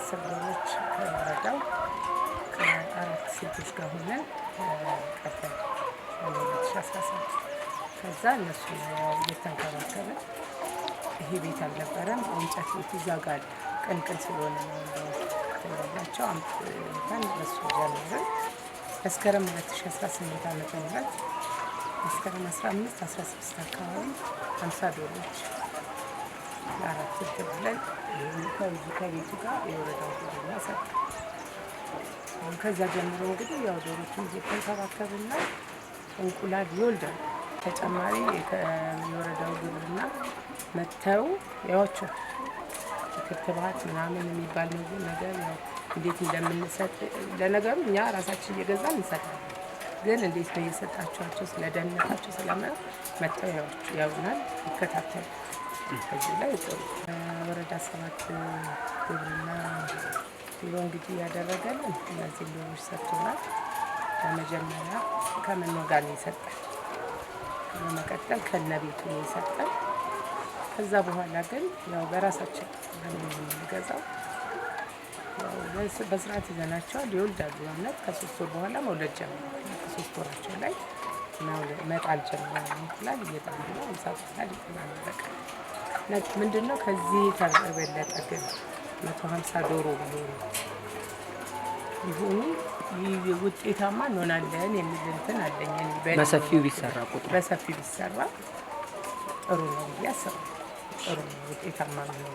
10 ዶሮዎች ከወረዳው ከአራት ሴቶች ጋር ሆነን ቀጠል 2017። ከዛ እነሱ እየተንከባከብን ይሄ ቤት አልነበረም፣ እንጨት ቤት እዛ ጋር ቅልቅል ስለሆነ ነው ያላቸው አምጥተን በሱ ጀመርን። መስከረም 2018 ዓ.ም. መስከረም 15 16 አካባቢ 50 ዶሮዎች ለአራት እንትን ብለን ከዚህ ከቤቱ ጋር የወረዳው ግብርና ሰጠ። አሁን ከዛ ጀምሮ እንግዲህ ያው ዶሮቹን እየተንከባከብን ነው። እንቁላል ይወልዳል። ተጨማሪ የወረዳው ግብርና መጥተው ያዋቸዋል። ክትባት ምናምን የሚባል ነገር ያው እንዴት እንደምንሰጥ ለነገሩ እኛ ራሳችን እየገዛን እንሰጣለን። ግን እንዴት ነው እየሰጣችኋቸው ስለ ደህንነታቸው ስለምን መጥተው ያውናል፣ ይከታተሉ። ከዚህ ላይ ጥሩ ወረዳ 7 ግብርና ቢሮ እንግዲህ ያደረገልን እነዚህ ዶሮች ሰጥቶናል። በመጀመሪያ ከመኖ ጋር ነው የሰጠን። በመቀጠል ከነቤቱ ነው የሰጠን። ከዛ በኋላ ግን ያው በራሳችን የምንገዛው በስርዓት ይዘናቸዋል። ይወልዳሉ። እውነት ከ3 ወር በኋላ መውለድ ጀምረዋል። ከ3 ወራቸው ላይ መጣል ጀምረዋል። እንቁላል እየጣሉ ነው። 50 እንቁላል ይጥላሉ በቀን። ምንድነው ከዚህ የበለጠ ግን 150 ዶሮ ቢሆኑ ውጤታማ እንሆናለን የሚል እንትን አለኝ። በሰፊው ቢሰራ ቁጥሩ በሰፊው ቢሰራ ጥሩ ነው ብዬ አስባለሁ። ጥሩ ነው፣ ውጤታማ ነው።